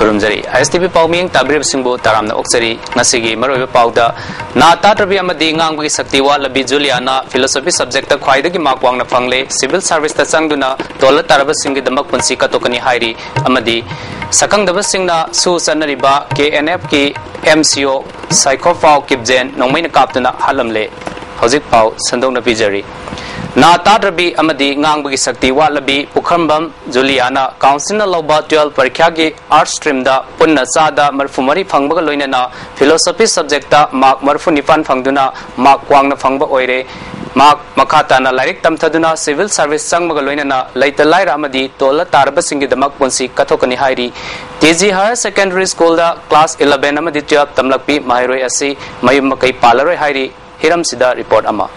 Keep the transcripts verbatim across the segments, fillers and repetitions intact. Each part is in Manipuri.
ꯈꯨꯔꯨꯝꯖꯔꯤ꯫ ꯑꯥꯏ ꯑꯦꯁ ꯇꯤ ꯚꯤ ꯄꯥꯎꯃꯤꯌꯦꯡ ꯇꯥꯕꯤꯔꯤꯕꯁꯤꯡꯕꯨ ꯇꯔꯥꯝꯅ ꯑꯣꯛꯆꯔꯤ꯫ ꯉꯁꯤꯒꯤ ꯃꯔꯨꯑꯣꯏꯕ ꯄꯥꯎꯗ, ꯅꯥ ꯇꯥꯗ꯭ꯔꯕꯤ ꯑꯃꯗꯤ ꯉꯥꯡꯕꯒꯤ ꯁꯛꯇꯤ ꯋꯥꯠꯂꯕꯤ ꯖꯨꯂꯤꯌꯥꯅ philosophy subjectꯇ ꯈ꯭ꯋꯥꯏꯗꯒꯤ mark ꯋꯥꯡꯅ ꯐꯪꯂꯦ꯫ Civil serviceꯇ ꯆꯪꯗꯨꯅ ꯇꯣꯜꯂ ꯇꯥꯔꯕꯁꯤꯡꯒꯤꯗꯃꯛ ꯄꯨꯟꯁꯤ ꯀꯠꯊꯣꯛꯀꯅꯤ ꯍꯥꯏꯔꯤ꯫ ꯑꯃꯗꯤ ꯁꯛꯈꯪꯗꯕꯁꯤꯡꯅ ꯁꯨ ꯆꯠꯅꯔꯤꯕ ꯀꯦ ꯑꯦꯟ ꯑꯦꯐꯀꯤ ꯑꯦꯝ ꯁꯤ ꯑꯣ ꯁꯥꯏꯈꯣꯐꯥꯎ ꯀꯤꯞꯖꯦꯟ ꯅꯣꯡꯃꯩꯅ ꯀꯥꯞꯇꯨꯅ ꯍꯥꯠꯂꯝꯂꯦ꯫ ꯍꯧꯖꯤꯛ ꯄꯥꯎ ꯁꯟꯗꯣꯛꯅ ꯄꯤꯖꯔꯤ꯫ ꯅꯥ ꯇꯥꯗ꯭ꯔꯕꯤ ꯑꯃꯗꯤ ꯉꯥꯡꯕꯒꯤ ꯁꯛꯇꯤ ꯋꯥꯠꯂꯕꯤ ꯄꯨꯈ꯭ꯔꯝꯕꯝ ꯖꯨꯂꯤꯌꯥꯅ councilꯅ ꯂꯧꯕ twelve ꯄꯔꯤꯈ꯭ꯌꯥꯒꯤ arts streamꯗ ꯄꯨꯟꯅ ꯆꯥꯗ ꯃꯔꯤꯐꯨ ꯃꯔꯤ ꯐꯪꯕꯒ ꯂꯣꯏꯅꯅ philosophy subjectꯇ mark ꯃꯔꯤꯐꯨ ꯅꯤꯄꯥꯟ ꯐꯪꯗꯨꯅ mark ꯋꯥꯡꯅ ꯐꯪꯕ ꯑꯣꯏꯔꯦ꯫ ꯃꯍꯥꯛ ꯃꯈꯥ ꯇꯥꯅ ꯂꯥꯏꯔꯤꯛ ꯇꯝꯊꯗꯨꯅ civil service ꯆꯪꯕꯒ ꯂꯣꯏꯅꯅ ꯂꯩꯇ ꯂꯥꯏꯔ ꯑꯃꯗꯤ ꯇꯣꯜꯂ ꯇꯥꯔꯕꯁꯤꯡꯒꯤꯗꯃꯛ ꯄꯨꯟꯁꯤ ꯀꯠꯊꯣꯛꯀꯅꯤ ꯍꯥꯏꯔꯤ꯫ T G Higher Secondary Schoolꯗ class eleven ꯑꯃꯗꯤ twelve ꯇꯝꯂꯛꯄꯤ ꯃꯍꯩꯔꯣꯏ ꯑꯁꯤ ꯃꯌꯨꯝ ꯃꯀꯩ ꯄꯥꯜꯂꯔꯣꯏ ꯍꯥꯏꯔꯤ꯫ ꯍꯤꯔꯝꯁꯤꯗ report ꯑꯃ꯫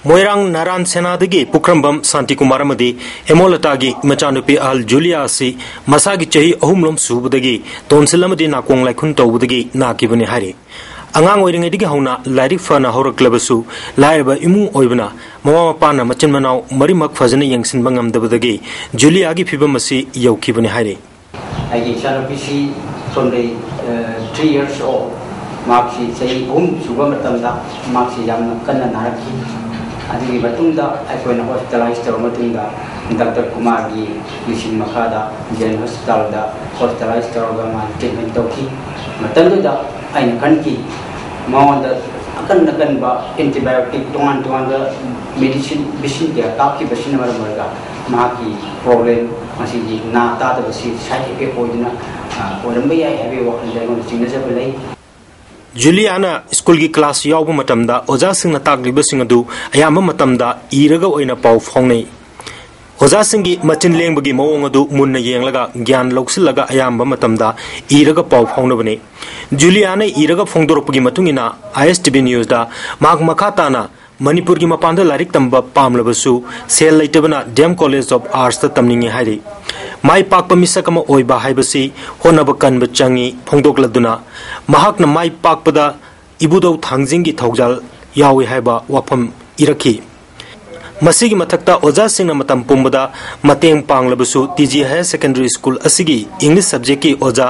ꯃꯣꯏꯔꯥꯡ ꯅꯥꯔꯥꯟ ꯁꯦꯅꯥꯗꯒꯤ ꯄꯨꯈ꯭ꯔꯝꯕꯝ ꯁꯥꯟꯇꯤꯀꯨꯃꯥꯔ ꯑꯃꯗꯤ ꯍꯦꯃꯣꯂꯇꯥꯒꯤ ꯃꯆꯥꯅꯨꯄꯤ ꯑꯍꯜ ꯖꯨꯂꯤꯌꯥ ꯑꯁꯤ ꯃꯁꯥꯒꯤ ꯆꯍꯤ ꯑꯍꯨꯝꯂꯣꯝ ꯁꯨꯕꯗꯒꯤ tonsil ꯑꯃꯗꯤ ꯅꯥꯀꯣꯡ ꯂꯥꯏꯈꯨꯟ ꯇꯧꯕꯗꯒꯤ ꯅꯥꯈꯤꯕꯅꯤ ꯍꯥꯏꯔꯤ꯫ ꯑꯉꯥꯡ ꯑꯣꯏꯔꯤꯉꯩꯗꯒꯤ ꯍꯧꯅ ꯂꯥꯏꯔꯤꯛ ꯐꯅ ꯍꯧꯔꯛꯂꯕꯁꯨ, ꯂꯥꯏꯔꯕ ꯏꯃꯨꯡ ꯑꯣꯏꯕꯅ ꯃꯃꯥ ꯃꯄꯥꯅ ꯃꯆꯤꯟ ꯃꯅꯥꯎ ꯃꯔꯤꯃꯛ ꯐꯖꯅ ꯌꯦꯡꯁꯤꯟꯕ ꯉꯝꯗꯕꯗꯒꯤ ꯖꯨꯂꯤꯌꯥꯒꯤ ꯐꯤꯕꯝ ꯑꯁꯤ ꯌꯧꯈꯤꯕꯅꯤ ꯍꯥꯏꯔꯤ꯫ ꯑꯩꯒꯤ ꯏꯆꯥꯅꯨꯄꯤꯁꯤ ꯁꯣꯝꯗꯩ, ꯑ, three years old, ꯃꯍꯥꯛꯁꯤ ꯆꯍꯤ ꯑꯍꯨꯝ ꯁꯨꯕ ꯃꯇꯝꯗ ꯃꯍꯥꯛꯁꯤ ꯌꯥꯝꯅ ꯀꯟꯅ ꯅꯥꯔꯛꯈꯤ꯫ ꯑꯗꯨꯒꯤ ꯃꯇꯨꯡꯗ ꯑꯩꯈꯣꯏꯅ hospitalize ꯇꯧꯔꯕ ꯃꯇꯨꯡꯗ ꯗꯥꯛꯇꯔ ꯀꯨꯃꯥꯔꯒꯤ ꯂꯨꯆꯤꯡ ꯃꯈꯥꯗ ꯖꯦꯟ hospitalꯗ hospitalize ꯇꯧꯔꯒ ꯃꯥꯒꯤ treatment ꯇꯧꯈꯤ꯫ ꯃꯇꯝꯗꯨꯗ ꯑꯩꯅ ꯈꯟꯈꯤ, ꯃꯉꯣꯟꯗ ꯑꯀꯟ ꯑꯀꯟꯕ antibiotic, ꯇꯣꯉꯥꯟ ꯇꯣꯉꯥꯟꯕ medicine, vaccine ꯀꯌꯥ ꯀꯥꯞꯈꯤꯕꯁꯤꯅ ꯃꯔꯝ ꯑꯣꯏꯔꯒ ꯃꯍꯥꯛꯀꯤ problem ꯃꯁꯤꯒꯤ ꯅꯥ ꯇꯥꯗꯕꯁꯤ side effect ꯑꯣꯏꯗꯨꯅ, ꯑ, ꯑꯣꯏꯔꯝꯕ ꯌꯥꯏ ꯍꯥꯏꯕꯒꯤ ꯋꯥꯈꯜꯗ ꯑꯩꯉꯣꯟꯗ ꯆꯤꯡꯅꯖꯕ ꯂꯩ꯫ ꯖꯨꯂꯤꯌꯥꯅ ꯁ꯭ꯀꯨꯜꯒꯤ class ꯌꯥꯎꯕ ꯃꯇꯝꯗ ꯑꯣꯖꯥꯁꯤꯡꯅ ꯇꯥꯛꯂꯤꯕꯁꯤꯡ ꯑꯗꯨ ꯑꯌꯥꯝꯕ ꯃꯇꯝꯗ ꯏꯔꯒ ꯑꯣꯏꯅ ꯄꯥꯎ ꯐꯥꯎꯅꯩ꯫ ꯑꯣꯖꯥꯁꯤꯡꯒꯤ ꯃꯆꯤꯟ ꯂꯦꯡꯕꯒꯤ ꯃꯑꯣꯡ ꯑꯗꯨ ꯃꯨꯟꯅ ꯌꯦꯡꯂꯒ ꯒ꯭ꯌꯥꯟ ꯂꯧꯁꯤꯜꯂꯒ ꯑꯌꯥꯝꯕ ꯃꯇꯝꯗ ꯏꯔꯒ ꯄꯥꯎ ꯐꯥꯎꯅꯕꯅꯤ꯫ ꯖꯨꯂꯤꯌꯥꯅ ꯏꯔꯒ ꯐꯣꯡꯗꯣꯔꯛꯄꯒꯤ ꯃꯇꯨꯡ ꯏꯟꯅ, ꯑꯥꯏ ꯑꯦꯁ ꯇꯤ ꯚꯤ ꯅ꯭ꯌꯨꯁꯇ ꯃꯍꯥꯛ ꯃꯈꯥ ꯇꯥꯅ ꯃꯅꯤꯄꯨꯔꯒꯤ ꯃꯄꯥꯟꯗ ꯂꯥꯏꯔꯤꯛ ꯇꯝꯕ ꯄꯥꯝꯂꯕꯁꯨ ꯁꯦꯜ ꯂꯩꯇꯕꯅ ꯗꯤ ꯑꯦꯝ College of Artsꯇ ꯇꯝꯅꯤꯡꯏ ꯍꯥꯏꯔꯤ꯫ ꯃꯥꯏ ꯄꯥꯛꯄ ꯃꯤꯁꯛ ꯑꯃ ꯑꯣꯏꯕ ꯍꯥꯏꯕꯁꯤ ꯍꯣꯠꯅꯕ ꯀꯟꯕ ꯆꯪꯏ ꯐꯣꯡꯗꯣꯛꯂꯗꯨꯅ, ꯃꯍꯥꯛꯅ ꯃꯥꯏ ꯄꯥꯛꯄꯗ ꯏꯕꯨꯙꯧ ꯊꯥꯡꯖꯤꯡꯒꯤ ꯊꯧꯖꯥꯜ ꯌꯥꯎꯏ ꯍꯥꯏꯕ ꯋꯥꯐꯝ ꯏꯔꯛꯈꯤ꯫ ꯃꯁꯤꯒꯤ ꯃꯊꯛꯇ ꯑꯣꯖꯥꯁꯤꯡꯅ ꯃꯇꯝ ꯄꯨꯝꯕꯗ ꯃꯇꯦꯡ ꯄꯥꯡꯂꯕꯁꯨ T G higher secondary school ꯑꯁꯤꯒꯤ ꯏꯪꯂꯤꯁ ꯁꯕꯖꯦꯛꯀꯤ ꯑꯣꯖꯥ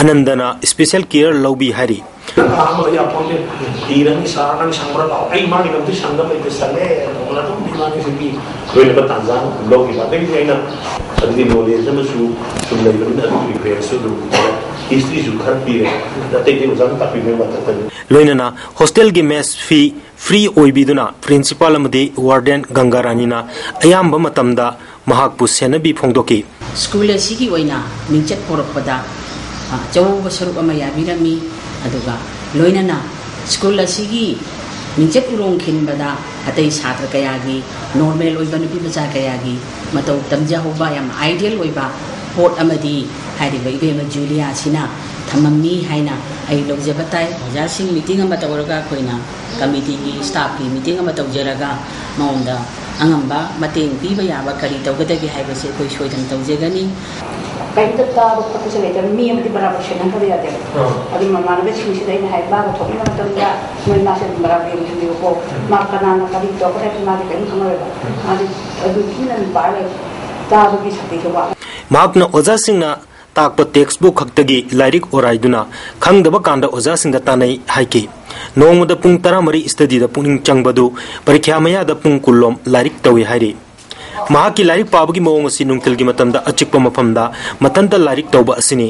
ꯑꯅꯟꯗꯅ ꯁ꯭ꯄꯦꯁꯦꯜ ꯀꯤꯌꯔ ꯂꯧꯕꯤ ꯍꯥꯏꯔꯤ꯫ ꯑꯍꯥꯟꯕꯗ ꯌꯥꯝ ꯐꯪꯗꯦ꯫ ꯏꯔꯅꯤ, ꯁꯥꯔ, ꯅꯪ ꯁꯪꯕ꯭ꯔꯥ ꯂꯥꯛꯑꯣ꯫ ꯑꯩ ꯃꯥꯒꯤꯗꯃꯛꯇ ꯁꯪꯗꯕ ꯂꯩꯇꯦ, ꯁꯪꯉꯦ꯫ ꯑꯗꯨꯝ ꯏꯃꯥꯟꯅꯕꯁꯤꯡꯒꯤ ꯂꯣꯏꯅꯕ ꯇꯥꯟꯖꯥ ꯑꯃ ꯂꯧꯈꯤꯕ꯫ ꯑꯗꯒꯤꯗꯤ ꯑꯩꯅ ꯑꯗꯨꯗꯤ ꯅꯣꯂꯦꯖ ꯑꯃꯁꯨ ꯁꯨꯝ ꯂꯩꯕꯅꯤꯅ ꯑꯗꯨꯒꯤ ꯔꯤꯐꯔꯦꯟꯁꯁꯨ ꯑꯗꯨꯝ ꯄꯤꯔꯦ꯫ ꯍꯤꯁꯇ꯭ꯔꯤꯁꯨ ꯈꯔ ꯄꯤꯔꯦ꯫ ꯑꯇꯩ ꯑꯇꯩ ꯑꯣꯖꯥꯅ ꯇꯥꯛꯄꯤꯕꯒꯤ ꯃꯊꯛꯇꯅꯤ꯫ ꯂꯣꯏꯅꯅ ꯍꯣꯁꯇꯦꯜꯒꯤ ꯃꯦꯁ ꯐꯤ ꯐ꯭ꯔꯤ ꯑꯣꯏꯕꯤꯗꯨꯅ ꯄ꯭ꯔꯤꯟꯁꯤꯄꯥꯜ ꯑꯃꯗꯤ ꯋꯥꯔꯗꯦꯟ ꯒꯪꯒꯥꯔꯥꯅꯤꯅ ꯑꯌꯥꯝꯕ ꯃꯇꯝꯗ ꯃꯍꯥꯛꯄꯨ ꯁꯦꯟꯅꯕꯤ ꯐꯣꯡꯗꯣꯛꯈꯤ꯫ ꯁ꯭ꯀꯨꯜ ꯑꯁꯤꯒꯤ ꯑꯣꯏꯅ ꯃꯤꯡꯆꯠ ꯄꯣꯔꯛꯄꯗ, ꯑ, ꯑꯆꯧꯕ ꯁꯔꯨꯛ ꯑꯃ ꯌꯥꯕꯤꯔꯝꯃꯤ꯫ ꯑꯗꯨꯒ ꯂꯣꯏꯅꯅ ꯁ꯭ꯀꯨꯜ ꯑꯁꯤꯒꯤ ꯃꯤꯡꯆꯠ ꯎꯔꯣꯡ ꯈꯤꯟꯕꯗ ꯑꯇꯩ ꯁꯥꯇ꯭ꯔ ꯀꯌꯥꯒꯤ, ꯅꯣꯔꯃꯦꯜ ꯑꯣꯏꯕ ꯅꯨꯄꯤ ꯃꯆꯥ ꯀꯌꯥꯒꯤ ꯃꯇꯧ ꯇꯝꯖꯍꯧꯕ ꯌꯥꯝꯅ ꯑꯥꯏꯗꯤꯌꯦꯜ ꯑꯣꯏꯕ ꯄꯣꯠ ꯑꯃꯗꯤ ꯍꯥꯏꯔꯤꯕ ꯏꯕꯦꯝꯃ ꯖꯨꯂꯤꯌꯥ ꯑꯁꯤꯅ ꯊꯝꯃꯝꯃꯤ ꯍꯥꯏꯅ ꯑꯩ ꯂꯧꯖꯕ ꯇꯥꯏ꯫ ꯑꯣꯖꯥꯁꯤꯡ ꯃꯤꯇꯤꯡ ꯑꯃ ꯇꯧꯔꯒ ꯑꯩꯈꯣꯏꯅ ꯀꯃꯤꯇꯤꯒꯤ ꯁ꯭ꯇꯥꯐꯀꯤ ꯃꯤꯇꯤꯡ ꯑꯃ ꯇꯧꯖꯔꯒ ꯃꯉꯣꯟꯗ ꯑꯉꯝꯕ ꯃꯇꯦꯡ ꯄꯤꯕ ꯌꯥꯕ ꯀꯔꯤ ꯇꯧꯒꯗꯒꯦ ꯍꯥꯏꯕꯁꯤ ꯑꯩꯈꯣꯏ ꯁꯣꯏꯗꯅ ꯇꯧꯖꯒꯅꯤ꯫ ꯀꯔꯤꯝꯇ ꯇꯥꯕ ꯈꯣꯠꯄꯁꯦ ꯂꯩꯇꯕ ꯃꯤ ꯑꯃꯗꯤ ꯕꯔꯥꯕꯔ ꯁꯦꯟꯅꯍꯟꯗꯕ ꯌꯥꯗꯦꯕ꯫ ꯑꯥ꯫ ꯑꯗꯨ ꯃꯃꯥꯟꯅꯕꯁꯤꯡꯁꯤꯗ ꯑꯩꯅ ꯍꯥꯏ, ꯃꯥꯒ ꯊꯣꯛꯃꯤꯟꯅꯕ ꯃꯇꯝꯗ ꯅꯣꯏ ꯃꯥꯁꯦ ꯑꯗꯨꯝ ꯕꯔꯥꯕꯔ ꯌꯦꯡꯁꯤꯟꯕꯤꯌꯨꯀꯣ꯫ ꯎꯝ꯫ ꯃꯥ ꯀꯅꯥꯅ ꯀꯔꯤ ꯇꯧꯔꯛꯀꯅꯤ ꯍꯥꯏꯕꯁꯤ ꯃꯥꯗꯤ ꯀꯔꯤꯝ ꯈꯪꯉꯔꯣꯏꯕ꯫ ꯎꯝ꯫ ꯃꯥꯗꯤ ꯑꯗꯨꯝ ꯇꯨꯃꯤꯟꯅ ꯑꯗꯨꯝ ꯄꯥꯔ ꯂꯩ꯫ ꯇꯥꯕꯒꯤ ꯁꯛꯇꯤꯁꯦ ꯋꯥꯠꯂꯦ꯫ ꯃꯍꯥꯛꯅ ꯑꯣꯖꯥꯁꯤꯡꯅ ꯇꯥꯛꯄ ꯇꯦꯛꯁꯕꯨꯛ ꯈꯛꯇꯒꯤ ꯂꯥꯏꯔꯤꯛ ꯑꯣꯔꯥꯏꯗꯨꯅ ꯈꯪꯗꯕ ꯀꯥꯟꯗ ꯑꯣꯖꯥꯁꯤꯡꯗ ꯇꯥꯟꯅꯩ ꯍꯥꯏꯈꯤ꯫ ꯅꯣꯡꯃꯗ ꯄꯨꯡ ꯇꯔꯥꯃꯔꯤ ꯁ꯭ꯇꯗꯤꯗ ꯄꯨꯛꯅꯤꯡ ꯆꯪꯕꯗꯨ ꯄꯔꯤꯈ꯭ꯌꯥ ꯃꯌꯥꯗ ꯄꯨꯡ ꯀꯨꯟꯂꯣꯝ ꯂꯥꯏꯔꯤꯛ ꯇꯧꯏ ꯍꯥꯏꯔꯤ꯫ ꯃꯍꯥꯛꯀꯤ ꯂꯥꯏꯔꯤꯛ ꯄꯥꯕꯒꯤ ꯃꯑꯣꯡ ꯑꯁꯤ ꯅꯨꯡꯊꯤꯜꯒꯤ ꯃꯇꯝꯗ ꯑꯆꯤꯛꯄ ꯃꯐꯝꯗ ꯃꯊꯟꯇ ꯂꯥꯏꯔꯤꯛ ꯇꯧꯕ ꯑꯁꯤꯅꯤ꯫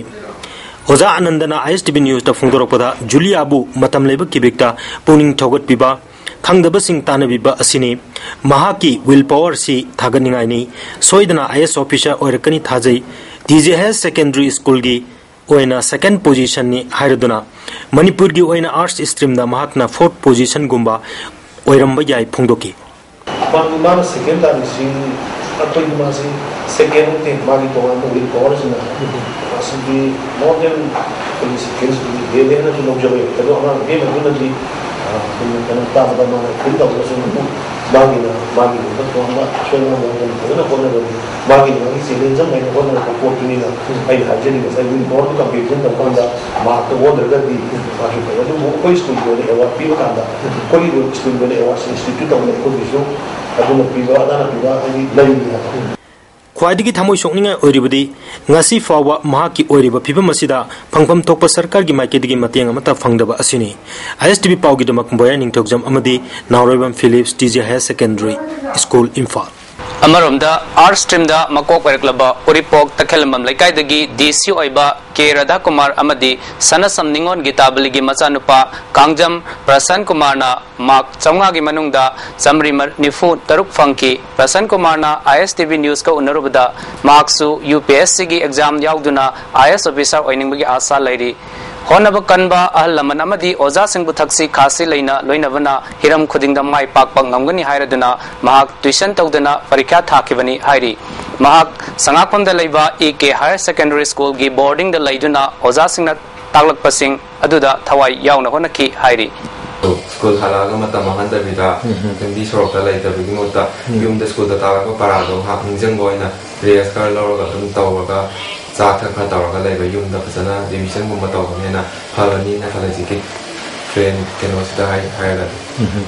ꯑꯣꯖꯥ ꯑꯅꯟꯗꯅ ꯑꯥꯏ ꯑꯦꯁ ꯇꯤ ꯚꯤ ꯅ꯭ꯌꯨꯁꯇ ꯐꯣꯡꯗꯣꯔꯛꯄꯗ ꯖꯨꯂꯤꯌꯥꯕꯨ ꯃꯇꯝ ꯂꯩꯕ ꯀꯤꯕꯤꯛꯇ ꯄꯨꯛꯅꯤꯡ ꯊꯧꯒꯠꯄꯤꯕ, ꯈꯪꯗꯕꯁꯤꯡ ꯇꯥꯟꯅꯕꯤꯕ ꯑꯁꯤꯅꯤ꯫ ꯃꯍꯥꯛꯀꯤ ꯋꯤꯜ ꯄꯥꯋꯔꯁꯤ ꯊꯥꯒꯠꯅꯤꯡꯉꯥꯏꯅꯤ꯫ ꯁꯣꯏꯗꯅ ꯑꯥꯏ ꯑꯦꯁ ꯑꯣꯐꯤꯁꯥꯔ ꯑꯣꯏꯔꯛꯀꯅꯤ ꯊꯥꯖꯩ꯫ ꯇꯤ ꯖꯤ ꯍꯥꯌꯔ ꯁꯦꯀꯦꯟꯗꯔꯤ ꯁ꯭ꯀꯨꯜꯒꯤ ꯑꯣꯏꯅ ꯁꯦꯀꯦꯟ ꯄꯣꯖꯤꯁꯟꯅꯤ ꯍꯥꯏꯔꯗꯨꯅ ꯃꯅꯤꯄꯨꯔꯒꯤ ꯑꯣꯏꯅ ꯑꯥꯔꯠꯁ ꯁ꯭ꯇ꯭ꯔꯤꯝꯗ ꯃꯍꯥꯛꯅ ꯐꯣꯔꯠ ꯄꯣꯖꯤꯁꯟꯒꯨꯝꯕ ꯑꯣꯏꯔꯝꯕ ꯌꯥꯏ ꯐꯣꯡꯗꯣꯛꯈꯤ꯫ ꯃꯥ-, ꯃꯥꯅ ꯁꯦꯀꯦꯟ ꯇꯥꯔꯤꯁꯤ ꯑꯩꯈꯣꯏꯒꯤ ꯃꯥꯁꯤ ꯁꯦꯀꯦꯟ ꯅꯠꯇꯦ, ꯃꯥꯒꯤ ꯇꯣꯉꯥꯟꯕ ꯋꯤꯜ ꯄꯥꯋꯔꯁꯤꯅ ꯑꯁꯤꯗꯤ ꯃꯣꯔ ꯗꯦꯟ ꯑꯩꯈꯣꯏꯒꯤ ꯁꯦꯀꯦꯟꯁꯤꯗꯤ ꯍꯦꯜꯂꯦꯅꯁꯨ ꯂꯧꯖꯕ ꯌꯥꯏ꯫ ꯑꯗꯣ ꯑꯉꯥꯡ ꯅꯨꯄꯤ ꯑꯃꯗꯨꯅꯗꯤ, ꯑ, ꯑꯩꯈꯣꯏꯒꯤ ꯀꯩꯅꯣ ꯇꯥꯕꯗ ꯃꯥꯅ ꯐꯤꯜ ꯇꯧꯗ꯭ꯔꯁꯨ ꯑꯗꯨꯕꯨ ꯃꯥꯒꯤꯅ ꯃꯥꯒꯤ ꯑꯣꯏꯕ ꯇꯣꯉꯥꯟꯕ ꯑꯁꯣꯏ ꯑꯉꯥꯝ ꯌꯥꯎꯗꯅ ꯐꯖꯅ ꯍꯣꯠꯅꯕꯅꯤ꯫ ꯃꯥꯒꯤ ꯃꯥꯒꯤ ꯆꯦꯂꯦꯟꯖ ꯑꯃ ꯍꯥꯏꯅ ꯍꯣꯠꯅꯔꯛꯄ ꯄꯣꯠꯇꯨꯅꯤꯅ ꯑꯩꯅ ꯍꯥꯏꯖꯔꯤ, ꯉꯁꯥꯏ ꯋꯤꯜ ꯄꯥꯋꯔꯗꯨ ꯀꯝꯄꯤꯇꯤꯁꯟ ꯇꯧꯕ ꯀꯥꯟꯗ ꯃꯥꯔꯛꯇ ꯑꯣꯟꯗ꯭ꯔꯒꯗꯤ ꯃꯥꯁꯨ ꯐꯩ꯫ ꯑꯗꯨꯕꯨ ꯑꯩꯈꯣꯏ ꯁ꯭ꯀꯨꯜꯒꯤ ꯑꯣꯏꯅ ꯑꯦꯋꯥꯔꯗ ꯄꯤꯕ ꯀꯥꯟꯗ ꯑꯩꯈꯣꯏꯒꯤ ꯁ꯭ꯀꯨꯜꯒꯤ ꯑꯣꯏꯅ ꯑꯦꯋꯥꯔꯗꯁꯦ ꯏꯟꯁꯇꯤꯇ꯭ꯌꯨꯠ ꯇꯧꯕꯗ ꯑꯩꯈꯣꯏꯒꯤꯁꯨ ꯑꯗꯨꯅ ꯄꯤꯕ ꯑꯗꯥꯅ ꯄꯤꯕ ꯍꯥꯏꯗꯤ ꯂꯩꯔꯤ ꯍꯥꯏꯕ꯫ ꯈ꯭ꯋꯥꯏꯗꯒꯤ ꯊꯃꯣꯏ ꯁꯣꯛꯅꯤꯡꯉꯥꯏ ꯑꯣꯏꯔꯤꯕꯗꯤ ꯉꯁꯤ ꯐꯥꯎꯕ ꯃꯍꯥꯛꯀꯤ ꯑꯣꯏꯔꯤꯕ ꯐꯤꯕꯝ ꯑꯁꯤꯗ ꯐꯪꯐꯝ ꯊꯣꯛꯄ ꯁꯔꯀꯥꯔꯒꯤ ꯃꯥꯏꯀꯩꯗꯒꯤ ꯃꯇꯦꯡ ꯑꯃꯠꯇ ꯐꯪꯗꯕ ꯑꯁꯤꯅꯤ꯫ ꯑꯥꯏ ꯑꯦꯁ ꯇꯤ ꯚꯤ ꯄꯥꯎꯒꯤꯗꯃꯛ ꯕꯣꯌꯥ ꯅꯤꯡꯊꯧꯖꯝ ꯑꯃꯗꯤ Naoroibam Philips, T J higher secondary school, Imphal. ꯑꯃꯔꯣꯝꯗ ꯑꯥꯔꯠꯁ ꯁ꯭ꯇ꯭ꯔꯤꯝꯗ ꯃꯀꯣꯛ ꯑꯣꯏꯔꯛꯂꯕ ꯎꯔꯤꯄꯣꯛ ꯇꯈꯦꯜꯂꯝꯕꯝ ꯂꯩꯀꯥꯏꯗꯒꯤ ꯗꯤ ꯁꯤ ꯑꯣꯏꯕ ꯀꯦ ꯔꯥꯙꯥꯀꯨꯃꯥꯔ ꯑꯃꯗꯤ ꯁꯅꯥꯁꯝ ꯅꯤꯉꯣꯜ ꯒꯤꯇꯥꯕꯂꯤꯒꯤ ꯃꯆꯥꯅꯨꯄꯥ ꯀꯥꯡꯖꯝ ꯄ꯭ꯔꯁꯟ ꯀꯨꯃꯥꯔꯅ ꯃꯥꯔꯛ ꯆꯥꯝꯃꯉꯥꯒꯤ ꯃꯅꯨꯡꯗ ꯆꯥꯃꯔꯤ ꯅꯤꯐꯨ ꯇꯔꯨꯛ ꯐꯪꯈꯤ꯫ ꯄ꯭ꯔꯁꯟ ꯀꯨꯃꯥꯔꯅ ꯑꯥꯏ ꯑꯦꯁ ꯇꯤ ꯚꯤ ꯅ꯭ꯌꯨꯁꯀ ꯎꯅꯔꯨꯕꯗ ꯃꯍꯥꯛꯁꯨ ꯌꯨ ꯄꯤ ꯑꯦꯁ ꯁꯤꯒꯤ ꯑꯦꯛꯖꯥꯝ ꯌꯥꯎꯗꯨꯅ ꯑꯥꯏ ꯑꯦꯁ ꯑꯣꯐꯤꯁꯥꯔ ꯑꯣꯏꯅꯤꯡꯕꯒꯤ ꯑꯥꯁꯥ ꯂꯩꯔꯤ꯫ ꯍꯣꯠꯅꯕ ꯀꯟꯕ ꯑꯍꯜ ꯂꯃꯟ ꯑꯃꯗꯤ ꯑꯣꯖꯥꯁꯤꯡꯕꯨ ꯊꯛꯁꯤ ꯈꯥꯁꯤ ꯂꯩꯅ ꯂꯣꯏꯅꯕꯅ ꯍꯤꯔꯝ ꯈꯨꯗꯤꯡꯗ ꯃꯥꯏ ꯄꯥꯛꯄ ꯉꯝꯒꯅꯤ ꯍꯥꯏꯔꯗꯨꯅ ꯃꯍꯥꯛ ꯇ꯭ꯌꯨꯁꯟ ꯇꯧꯗꯅ ꯄꯔꯤꯈ꯭ꯌꯥ ꯊꯥꯈꯤꯕꯅꯤ ꯍꯥꯏꯔꯤ꯫ ꯃꯍꯥꯛ ꯁꯉꯥꯛꯄꯝꯗ ꯂꯩꯕ ꯏ ꯀꯦ ꯍꯥꯌꯔ ꯁꯦꯀꯦꯟꯗꯔꯤ ꯁ꯭ꯀꯨꯜꯒꯤ ꯕꯣꯔꯗꯤꯡꯗ ꯂꯩꯗꯨꯅ ꯑꯣꯖꯥꯁꯤꯡꯅ ꯇꯥꯛꯂꯛꯄꯁꯤꯡ ꯑꯗꯨꯗ ꯊꯋꯥꯏ ꯌꯥꯎꯅ ꯍꯣꯠꯅꯈꯤ ꯍꯥꯏꯔꯤ꯫ ꯁ꯭ꯀꯨꯜ ꯍꯜꯂꯛꯑꯒ ꯃꯇꯝ ꯃꯥꯡꯍꯟꯗꯕꯤꯗ ꯎꯝ, ꯎꯝ꯫ ꯂꯝꯕꯤ ꯁꯣꯔꯣꯛꯇ ꯂꯩꯇꯕꯒꯤ ꯃꯍꯨꯠꯇ ꯎꯝ꯫ ꯌꯨꯝꯗ ꯁ꯭ꯀꯨꯜꯗ ꯇꯥꯛꯂꯛꯄ ꯄꯔꯥꯗꯣ ꯉꯥꯏꯍꯥꯛ ꯅꯤꯡꯁꯤꯡꯕ ꯑꯣꯏꯅ ꯔꯤꯍꯔꯁꯦꯜ ꯂꯧꯔꯒ ꯑꯗꯨꯝ ꯇꯧꯔꯒ ꯆꯥ ꯊꯛ ꯈꯔ ꯇꯧꯔꯒ ꯂꯩꯕ, ꯌꯨꯝꯗ ꯐꯖꯅ ꯔꯤꯚꯤꯖꯟꯒꯨꯝꯕ ꯇꯧꯕꯅ ꯍꯦꯟꯅ ꯐꯒꯅꯤꯅ ꯈꯜꯂꯦ꯫ ꯍꯧꯖꯤꯛꯀꯤ ꯇ꯭ꯔꯦꯟ ꯀꯩꯅꯣꯁꯤꯗ ꯍꯥꯏ-, ꯍꯥꯏꯔꯒꯗꯤ꯫ ꯎꯝ꯫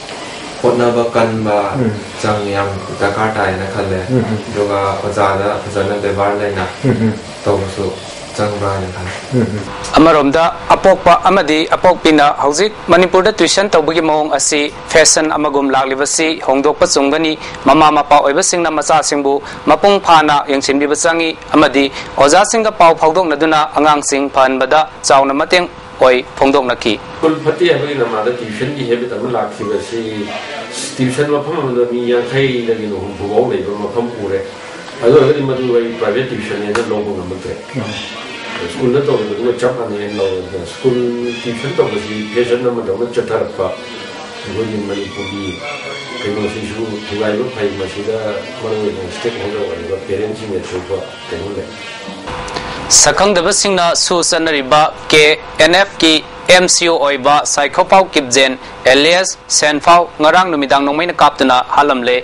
ꯍꯣꯠꯅꯕ ꯀꯟꯕ ꯎꯝ꯫ ꯆꯪꯉꯤ, ꯌꯥꯝ ꯗꯔꯀꯥꯔ ꯇꯥꯏꯌꯦꯅ ꯈꯜꯂꯦ꯫ ꯎꯝ꯫ ꯑꯗꯨꯒ ꯑꯣꯖꯥꯗ ꯐꯖꯅ ꯕꯦꯕꯥꯔ ꯂꯩꯅ ꯎꯝ꯫ ꯇꯧꯕꯁꯨ ꯆꯪꯕ꯭ꯔꯥ ꯍꯥꯏꯅ ꯈꯜꯂꯤ꯫ ꯎꯝ꯫ ꯑꯃꯔꯣꯝꯗ ꯑꯄꯣꯛꯄ ꯑꯃꯗꯤ ꯑꯄꯣꯛꯄꯤꯅ ꯍꯧꯖꯤꯛ ꯃꯅꯤꯄꯨꯔꯗ ꯇ꯭ꯌꯨꯁꯟ ꯇꯧꯕꯒꯤ ꯃꯑꯣꯡ ꯑꯁꯤ ꯐꯦꯁꯟ ꯑꯃꯒꯨꯝ ꯂꯥꯛꯂꯤꯕꯁꯤ ꯍꯣꯡꯗꯣꯛꯄ ꯆꯨꯝꯒꯅꯤ꯫ ꯃꯃꯥ ꯃꯄꯥ ꯑꯣꯏꯕꯁꯤꯡꯅ ꯃꯆꯥꯁꯤꯡꯕꯨ ꯃꯄꯨꯡ ꯐꯥꯅ ꯌꯦꯡꯁꯤꯟꯕꯤꯕ ꯆꯪꯏ ꯑꯃꯗꯤ ꯑꯣꯖꯥꯁꯤꯡꯒ ꯄꯥꯎ ꯐꯥꯎꯗꯣꯛꯅꯗꯨꯅ ꯑꯉꯥꯡꯁꯤꯡ ꯐꯍꯟꯕꯗ ꯆꯥꯎꯅ ꯃꯇꯦꯡ ꯑꯣꯏ ꯐꯣꯡꯗꯣꯛꯅꯈꯤ꯫ ꯁ꯭ꯀꯨꯜ ꯐꯠꯇꯦ ꯍꯥꯏꯕꯒꯤ ꯅꯃꯥꯗ ꯇ꯭ꯌꯨꯁꯟꯒꯤ ꯍꯦꯕꯤꯠ ꯑꯃ ꯂꯥꯛꯈꯤꯕꯁꯤ, ꯇ꯭ꯌꯨꯁꯟ ꯃꯐꯝ ꯑꯃꯗ ꯃꯤ ꯌꯥꯡꯈꯩꯗꯒꯤꯅ ꯍꯨꯝꯐꯨ ꯐꯥꯎ ꯂꯩꯕ ꯃꯐꯝ ꯎꯔꯦ꯫ ꯑꯗꯨ ꯑꯣꯏꯔꯒꯗꯤ ꯃꯗꯨ ꯑꯩ ꯄ꯭ꯔꯥꯏꯚꯦꯠ ꯇ꯭ꯌꯨꯁꯟꯅꯦꯅ ꯂꯧꯕ ꯉꯝꯃꯛꯇ꯭ꯔꯦ꯫ ꯎꯝ꯫ ꯁ꯭ꯀꯨꯜꯗ ꯇꯧꯔꯤꯕꯗꯨꯒ ꯆꯞ ꯃꯥꯟꯅꯩꯅ ꯂꯧꯔꯦ꯫ ꯑꯗꯨꯅ ꯁ꯭ꯀꯨꯜ ꯇ꯭ꯌꯨꯁꯟ ꯇꯧꯕꯁꯤ ꯐꯦꯁꯟ ꯑꯃꯗꯧꯅ ꯆꯠꯊꯔꯛꯄ, ꯑꯩꯈꯣꯏꯒꯤ ꯃꯅꯤꯄꯨꯔꯒꯤ ꯀꯩꯅꯣꯁꯤꯁꯨ ꯊꯨꯒꯥꯏꯕ ꯐꯩ꯫ ꯃꯁꯤꯗ ꯃꯔꯨꯑꯣꯏꯅ ꯁ꯭ꯇꯦꯛ ꯍꯣꯜꯗꯔ ꯑꯣꯏꯔꯤꯕ ꯄꯦꯔꯦꯟꯁꯁꯤꯡꯅꯁꯨ ꯀꯩꯅꯣ ꯂꯩ꯫ ꯁꯛꯈꯪꯗꯕꯁꯤꯡꯅ ꯁꯨ ꯆꯠꯅꯔꯤꯕ ꯀꯦ ꯑꯦꯟ ꯑꯦꯐꯀꯤ ꯑꯦꯝ ꯁꯤ ꯑꯣ ꯑꯣꯏꯕ ꯁꯥꯏꯈꯣꯄꯥꯎ ꯀꯤꯞꯖꯦꯟ ꯑꯦꯂꯤꯌꯥꯁ ꯁꯦꯟꯐꯥꯎ ꯉꯔꯥꯡ ꯅꯨꯃꯤꯗꯥꯡ ꯅꯣꯡꯃꯩꯅ ꯀꯥꯞꯇꯨꯅ ꯍꯥꯠꯂꯝꯂꯦ꯫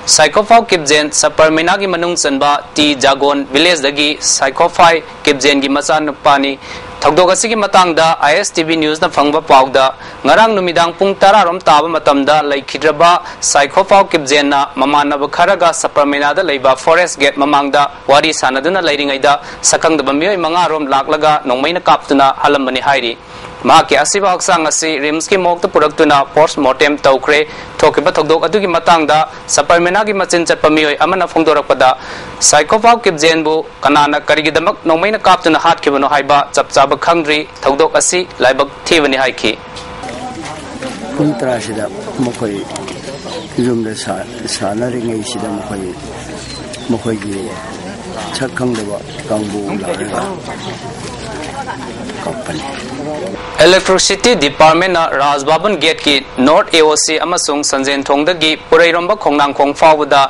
ꯁꯥꯏꯈꯣꯄꯥꯎ ꯀꯤꯞꯖꯦꯟ ꯁꯕ ꯄꯔꯃꯤꯅꯥꯒꯤ ꯃꯅꯨꯡ ꯆꯟꯕ ꯇꯤ ꯖꯥꯒꯣꯟ ꯚꯤꯂꯦꯖꯗꯒꯤ ꯁꯥꯏꯈꯣꯐꯥꯏ ꯀꯤꯞꯖꯦꯟꯒꯤ ꯃꯆꯥꯅꯨꯄꯥꯅꯤ꯫ ꯊꯧꯗꯣꯛ ꯑꯁꯤꯒꯤ ꯃꯇꯥꯡꯗ ꯑꯥꯏ ꯑꯦꯁ ꯇꯤ ꯚꯤ ꯅ꯭ꯌꯨꯁꯅ ꯐꯪꯕ ꯄꯥꯎꯗ, ꯉꯔꯥꯡ ꯅꯨꯃꯤꯗꯥꯡ ꯄꯨꯡ ꯇꯔꯥ ꯔꯣꯝ ꯇꯥꯕ ꯃꯇꯝꯗ ꯂꯩꯈꯤꯗ꯭ꯔꯕ ꯁꯥꯏꯈꯣꯐꯥꯎ ꯀꯤꯞꯖꯦꯟꯅ ꯃꯃꯥꯟꯅꯕ ꯈꯔꯒ ꯁꯄꯔꯃꯦꯅꯥꯗ ꯂꯩꯕ ꯐꯣꯔꯦꯁ ꯒꯦꯠ ꯃꯃꯥꯡꯗ ꯋꯥꯔꯤ ꯁꯥꯟꯅꯗꯨꯅ ꯂꯩꯔꯤꯉꯩꯗ ꯁꯛꯈꯪꯗꯕ ꯃꯤꯑꯣꯏ ꯃꯉꯥ ꯔꯣꯝ ꯂꯥꯛꯂꯒ ꯅꯣꯡꯃꯩꯅ ꯀꯥꯞꯇꯨꯅ ꯍꯥꯜꯂꯝꯕꯅꯤ ꯍꯥꯏꯔꯤ꯫ ꯃꯍꯥꯛꯀꯤ ꯑꯁꯤꯕ ꯍꯛꯆꯥꯡ ꯑꯁꯤ ꯔꯤꯝꯁꯀꯤ ꯃꯣꯔꯒꯇ ꯄꯨꯔꯛꯇꯨꯅ ꯄꯣꯁꯃꯣꯔꯇꯦꯝ ꯇꯧꯈ꯭ꯔꯦ꯫ ꯊꯣꯛꯈꯤꯕ ꯊꯧꯗꯣꯛ ꯑꯗꯨꯒꯤ ꯃꯇꯥꯡꯗ ꯁꯄꯔꯃꯦꯅꯥꯒꯤ ꯃꯆꯤꯟ ꯆꯠꯄ ꯃꯤꯑꯣꯏ ꯑꯃꯅ ꯐꯣꯡꯗꯣꯔꯛꯄꯗ, ꯁꯥꯏꯀꯣꯐꯥꯎ ꯀꯤꯞꯖꯦꯟꯕꯨ ꯀꯅꯥꯅ ꯀꯔꯤꯒꯤꯗꯃꯛ ꯅꯣꯡꯃꯩꯅ ꯀꯥꯞꯇꯨꯅ ꯍꯥꯠꯈꯤꯕꯅꯣ ꯍꯥꯏꯕ ꯆꯞ ꯆꯥꯕ ꯈꯪꯗ꯭ꯔꯤ꯫ ꯊꯧꯗꯣꯛ ꯑꯁꯤ ꯂꯥꯏꯕꯛ ꯊꯤꯕꯅꯤ ꯍꯥꯏꯈꯤ꯫ ꯄꯨꯡ ꯇꯔꯥꯁꯤꯗ ꯃꯈꯣꯏ ꯌꯨꯝꯗ ꯁꯥ- ꯁꯥꯟꯅꯔꯤꯉꯩꯁꯤꯗ ꯃꯈꯣꯏ ꯃꯈꯣꯏꯒꯤ ꯁꯛ ꯈꯪꯗꯕ ꯀꯥꯡꯕꯨ ꯂꯥꯛꯂꯒ ꯀꯥꯞꯄꯅꯤ꯫ Electricity Departmentꯅ ꯔꯥꯖ ꯚꯕꯟ ꯒꯦꯠꯀꯤ ꯅꯣꯔꯠ ꯑꯦ ꯑꯣ ꯁꯤ ꯑꯃꯁꯨꯡ ꯁꯟꯖꯦꯟ ꯊꯣꯡꯗꯒꯤ ꯄꯨꯔꯩꯔꯣꯝꯕ ꯈꯣꯡꯅꯥꯡꯈꯣꯡ ꯐꯥꯎꯕꯗ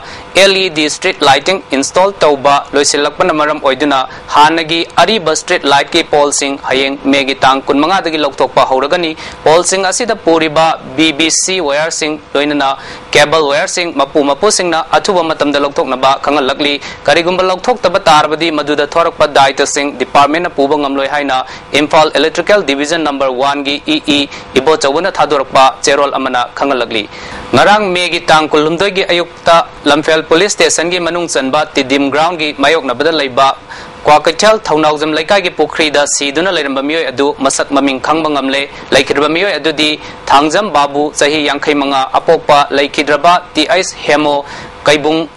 ꯑꯦꯜ ꯏ ꯗꯤ ꯁ꯭ꯇ꯭ꯔꯤꯠ ꯂꯥꯏꯇꯤꯡ ꯏꯟꯁꯇꯣꯜ ꯇꯧꯕ ꯂꯣꯏꯁꯤꯜꯂꯛꯄꯅ ꯃꯔꯝ ꯑꯣꯏꯗꯨꯅ ꯍꯥꯟꯅꯒꯤ ꯑꯔꯤꯕ ꯁ꯭ꯇ꯭ꯔꯤꯠ ꯂꯥꯏꯠꯀꯤ ꯄꯣꯜꯁꯤꯡ ꯍꯌꯦꯡ ꯃꯦꯒꯤ ꯇꯥꯡ ꯀꯨꯟꯃꯉꯥꯗꯒꯤ ꯂꯧꯊꯣꯛꯄ ꯍꯧꯔꯒꯅꯤ꯫ ꯄꯣꯜꯁꯤꯡ ꯑꯁꯤꯗ ꯄꯨꯔꯤꯕ ꯕꯤ ꯕꯤ ꯁꯤ ꯋꯥꯌꯔꯁꯤꯡ, ꯂꯣꯏꯅꯅ ꯀꯦꯕꯜ ꯋꯥꯌꯔꯁꯤꯡ ꯃꯄꯨ ꯃꯄꯨꯁꯤꯡꯅ ꯑꯊꯨꯕ ꯃꯇꯝꯗ ꯂꯧꯊꯣꯛꯅꯕ ꯈꯪꯍꯜꯂꯛꯂꯤ꯫ ꯀꯔꯤꯒꯨꯝꯕ ꯂꯧꯊꯣꯛꯇꯕ ꯇꯥꯔꯕꯗꯤ ꯃꯗꯨꯗ ꯊꯣꯔꯛꯄ ꯗꯥꯏꯇꯁꯤꯡ ꯗꯤꯄꯥꯔꯠꯃꯦꯟꯅ ꯄꯨꯕ ꯉꯝꯂꯣꯏ ꯍꯥꯏꯅ ꯏꯝꯐꯥꯜ ꯏꯂꯦꯛꯇ꯭ꯔꯤꯀꯦꯜ ꯗꯤꯕꯤꯖꯟ ꯅꯝꯕꯔ ꯋꯥꯟꯒꯤ ꯏ ꯏ ꯏꯕꯣꯆꯧꯕꯅ ꯊꯥꯗꯣꯔꯛꯄ ꯆꯦꯔꯣꯜ ꯑꯃꯅ ꯈꯪꯍꯜꯂꯛꯂꯤ꯫ ꯉꯔꯥꯡ ꯃꯦꯒꯤ ꯇꯥꯡ ꯀꯨꯟꯍꯨꯝꯗꯣꯏꯒꯤ ꯑꯌꯨꯛꯇ ꯂꯝꯐꯦꯜ ꯄꯨꯂꯤꯁ ꯁ꯭ꯇꯦꯁꯟꯒꯤ ꯃꯅꯨꯡ ꯆꯟꯕ ꯇꯤꯗꯤꯝ ꯒ꯭ꯔꯥꯎꯟꯒꯤ ꯃꯥꯌꯣꯛꯅꯕꯗ ꯂꯩꯕ ꯀ꯭ꯋꯥꯀꯩꯊꯦꯜ ꯊꯧꯅꯥꯎꯖꯝ ꯂꯩꯀꯥꯏꯒꯤ ꯄꯨꯈ꯭ꯔꯤꯗ ꯁꯤꯗꯨꯅ ꯂꯩꯔꯝꯕ ꯃꯤꯑꯣꯏ ꯑꯗꯨ ꯃꯁꯛ ꯃꯃꯤꯡ ꯈꯪꯕ ꯉꯝꯂꯦ꯫ ꯂꯩꯈꯤꯗ꯭ꯔꯕ ꯃꯤꯑꯣꯏ ꯑꯗꯨꯗꯤ ꯊꯥꯡꯖꯝ ꯕꯥꯕꯨ, ꯆꯍꯤ ꯌꯥꯡꯈꯩ ꯃꯉꯥ, ꯑꯄꯣꯛꯄ ꯂꯩꯈꯤꯗ꯭ꯔꯕ ꯇꯤ ꯑꯩꯁ ꯍꯦꯃꯣ, ꯀꯩꯕꯨꯡ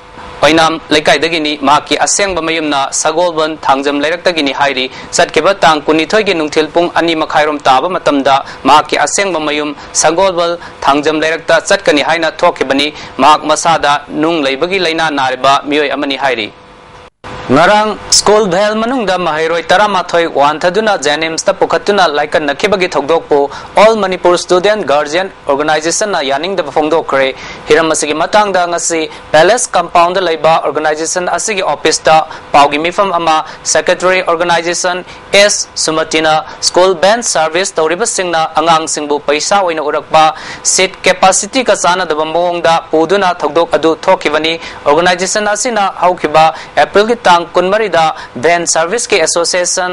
ꯑꯣꯏꯅꯥꯝ ꯂꯩꯀꯥꯏꯗꯒꯤꯅꯤ꯫ ꯃꯍꯥꯛꯀꯤ ꯑꯁꯦꯡꯕ ꯃꯌꯨꯝꯅ ꯁꯒꯣꯜꯕꯟ ꯊꯥꯡꯖꯝ ꯂꯩꯔꯛꯇꯒꯤꯅꯤ ꯍꯥꯏꯔꯤ꯫ ꯆꯠꯈꯤꯕ ꯇꯥꯡ ꯀꯨꯟꯅꯤꯊꯣꯏꯒꯤ ꯅꯨꯡꯊꯤꯜ ꯄꯨꯡ ꯑꯅꯤ ꯃꯈꯥꯏꯔꯣꯝ ꯇꯥꯕ ꯃꯇꯝꯗ ꯃꯍꯥꯛꯀꯤ ꯑꯁꯦꯡꯕ ꯃꯌꯨꯝ ꯁꯒꯣꯜꯕꯟ ꯊꯥꯡꯖꯝ ꯂꯩꯔꯛꯇ ꯆꯠꯀꯅꯤ ꯍꯥꯏꯅ ꯊꯣꯛꯈꯤꯕꯅꯤ꯫ ꯃꯍꯥꯛ ꯃꯁꯥꯗ ꯅꯨꯡ ꯂꯩꯕꯒꯤ ꯂꯥꯏꯅꯥ ꯅꯥꯔꯤꯕ ꯃꯤꯑꯣꯏ ꯑꯃꯅꯤ ꯍꯥꯏꯔꯤ꯫ ꯉꯔꯥꯡ ꯁ꯭ꯀꯨꯜ ꯚꯦꯜ ꯃꯅꯨꯡꯗ ꯃꯍꯩꯔꯣꯏ ꯇꯔꯥꯃꯥꯊꯣꯏ ꯋꯥꯟꯊꯗꯨꯅ ꯖꯦꯅꯤꯝꯁꯇ ꯄꯨꯈꯠꯇꯨꯅ ꯂꯥꯏꯀꯠꯅꯈꯤꯕꯒꯤ ꯊꯧꯗꯣꯛꯄꯨ All Manipur Student Guardian Organizationꯅ ꯌꯥꯅꯤꯡꯗꯕ ꯐꯣꯡꯗꯣꯛꯈ꯭ꯔꯦ꯫ ꯍꯤꯔꯝ ꯑꯁꯤꯒꯤ ꯃꯇꯥꯡꯗ ꯉꯁꯤ ꯄꯦꯂꯦꯁ ꯀꯝꯄꯥꯎꯟꯗ ꯂꯩꯕ ꯑꯣꯔꯒꯅꯥꯏꯖꯦꯁꯟ ꯑꯁꯤꯒꯤ ꯑꯣꯐꯤꯁꯇ ꯄꯥꯎꯒꯤ ꯃꯤꯐꯝ ꯑꯃ ꯁꯦꯀ꯭ꯔꯦꯇꯔꯤ ꯑꯣꯔꯒꯅꯥꯏꯖꯦꯁꯟ ꯑꯦꯁ ꯁꯨꯃꯇꯤꯅ ꯁ꯭ꯀꯨꯜ ꯚꯦꯟ ꯁꯔꯚꯤꯁ ꯇꯧꯔꯤꯕꯁꯤꯡꯅ ꯑꯉꯥꯡꯁꯤꯡꯕꯨ ꯄꯩꯁꯥ ꯑꯣꯏꯅ ꯎꯔꯛꯄ, ꯁꯤꯠ ꯀꯦꯄꯥꯁꯤꯇꯤꯒ ꯆꯥꯟꯅꯗꯕ ꯃꯑꯣꯡꯗ ꯄꯨꯗꯨꯅ ꯊꯧꯗꯣꯛ ꯑꯗꯨ ꯊꯣꯛꯈꯤꯕꯅꯤ꯫ ꯑꯣꯔꯒꯅꯥꯏꯖꯦꯁꯟ ꯑꯁꯤꯅ ꯍꯧꯈꯤꯕ ꯑꯦꯄ꯭ꯔꯤꯜꯒꯤ ꯇꯥꯡ ꯀꯨꯟꯃꯔꯤꯗ ꯚꯦꯟ ꯁꯔꯚꯤꯁꯀꯤ ꯑꯦꯁꯣꯁꯤꯌꯦꯁꯟ